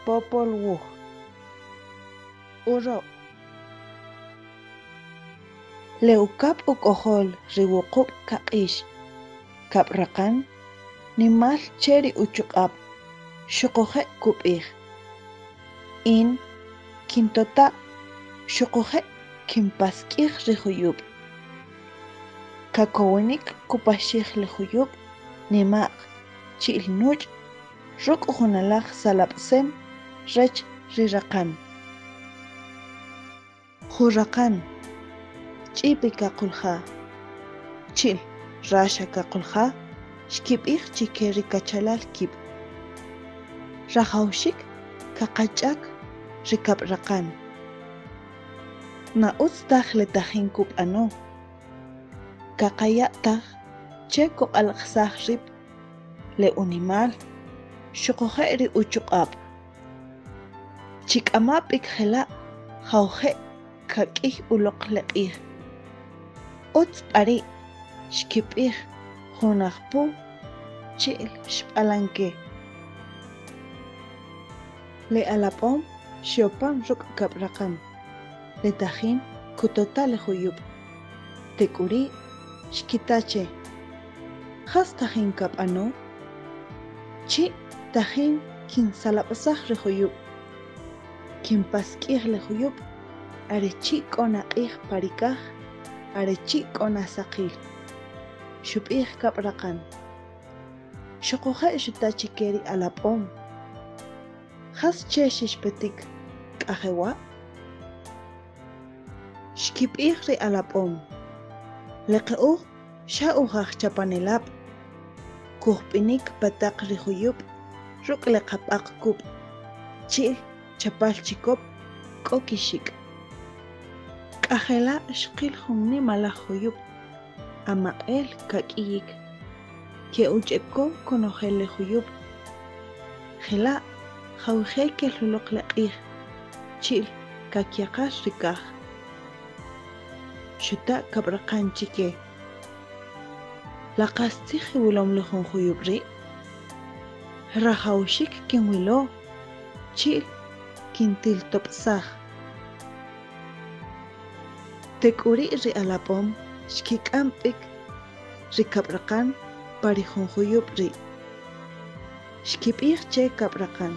Popol Wuj. Uro'. Le ukab' uk'ojol ri Wuqub' Kaq'ix, Kab'raqan, nimal che ri uchuq'ab' xuquje' kub'ij, In kintota' xuquje' kinpask'ij ri juyub'. Kakowinik kupaxij le juyub' nima'q chi'l nuch' ruk' jun alaj salab'sem rech ri raqan. Juraqan, ch'ipi kaqulja, chi'l raxa kaqulja xkib'ij chi ke ri kachalal kib'. Rajawxik kaqach'ak ri kab'raqan. Ma utz taj le tajin kub'ano. Kaqaya' taj che kuq'alajsaj rib' le unimal xuquje' ri uchuq'ab'. Chik'ama b'ik jela' jawje' kak'iy uloq le q'ij. Utz b'a ri' xkib'ij Junajpu chi'l Xb'alanke. Le alab'om xe'opan ruk' kab'raqan, le tajin kutota' le juyub'. Tek'uri' xkita' che, Jas tajin kab'ano? Chi' tajin kinsalab'saj ri juyub'. Kinpask'ij le juyub' are chi' k'o na q'ij pa ri kaj, are chi' k'o na saqil. Xub'ij Kab'raqan. Xuquje' xuta' chi ke ri alab'om, Jas che xixpetik k'a jewa'? Xkib'ij ri alab'om, Le qe'uj xa uj ajchapanelab', kujb'inik pa taq ri juyub' ruk' le qab'aq kub', chi'l chapal chikop k'o kixik'. K'a jela' xqil jun nimalaj juyub' amaq'el kak'iyik, ke'uch'eko konojel le juyub'. Jela' jawije' kel uloq le q'ij, chi'l kakyaqar ri kaj. Xuta' kab'raqan chike. La qastzij iwilom le jun juyub' ri'? Rajawxik kinwilo, chi'l kintiltob'saj. Tek'uri' ri alab'om xkik'am b'ik ri kab'raqan pa ri jun juyub' ri'. Xkib'ij che kab'raqan,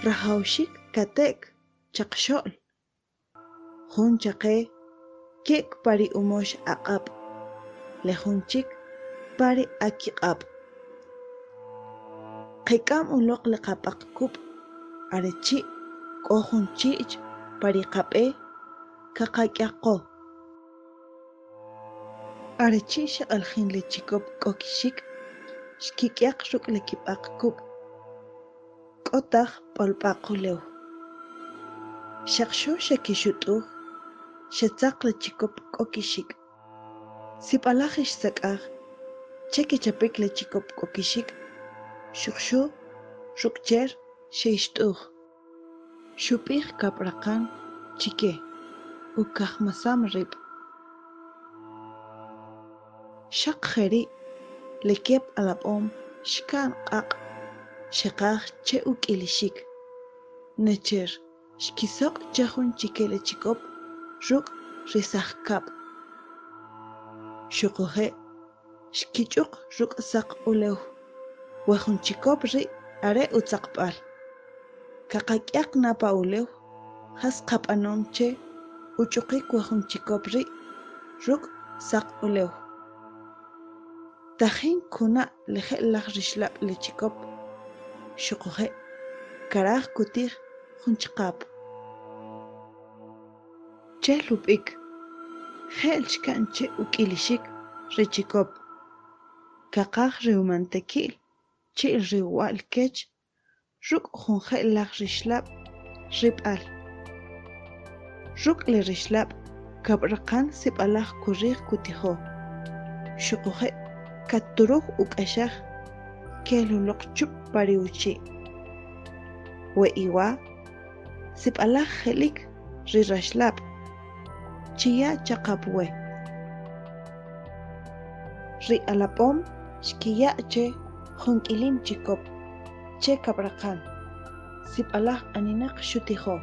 Rajawxik kate'k chaqxo'l. Jun chaqe ke'k pa ri umox aq'ab', le jun chik pa ri akiq'ab'. Qek'am uloq le qab'aq kub' are chi' k'o jun chi'ch pa ri qab'e kaqak'yaqo. Are chi' xeq'aljin le chikop k'o kixik', xkik'yaq ruk' le kib'aq kub'. K'o taj b'olb'a'q ulew. Xaq xu xekixut'uj, xetzaq le chikop k'o kixik'. Sib'alaj ixsak'aj che kichapik le chikop k'o kixik', xuqxu ruk' cher xe'ixt'uj. Xub'ij Kab'raqan chike, ukajmasam rib'. Xaq jeri' le keb' alab'om xka'n q'aq' xeqaj che uk'ilixik. Necher xkisoq' che jun chike le chikop ruk' ri saqkab'. Xuquje' xkich'uq ruk' saq ulew. We jun chikop ri' are utzaqb'al. Kaqak'yaq na pa ulew jas qab'anom che uch'uqik we jun chikop ri' ruk' saq ulew. Tajin kuna' le je'lalaj rixlab' le chikop, xuquje' karaj kutij jun ch'aqap. Chel ub'ik, je'l xka'n che uk'ilixik ri chikop, kaqaj ri umanteki'l chi'l ri uwa'l kech ruk' jun je'lalaj rixlab' rib'al. Ruk' le rixlab' kab'raqan sib'alaj kuriq kutijo, xuquje' katuruj uk'axaj kel uloq chub' pa ri uchi'. We iwa sib'alaj je'lik ri raxlab', chiya' chaqap we. Ri alab'om xkiya' che jun k'ilim chikop che kab'raqan, sib'alaj aninaq xutijo.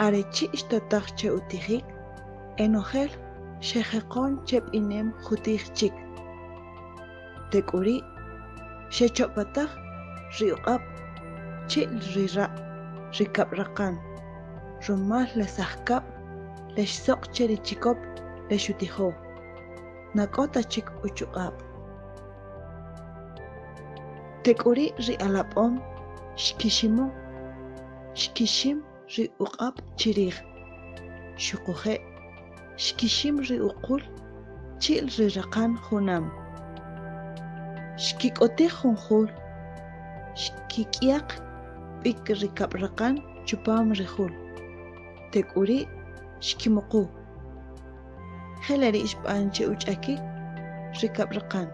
Are chi' xtotaj che utijik, e nojel xejeqon che b'inem jutij chik. Tek'uri' xecho'pataj ri uq'ab' chi'l ri ra' ri kab'raqan, rumal le sajkab' le xsoq che ri chikop le xutijo, na k'o ta chik uchuq'ab'. Tek'uri' ri alab'om xkiximo, xkixim ri uq'ab' chirij, xuquje' xkixim ri uqul chi'l ri raqan junam. Xkik'otij jun jul, xkik'yaq b'ik ri kab'raqan chupam ri jul, tek'uri' xkimuqu. Je la ri' xb'an che uch'akik ri kab'raqan.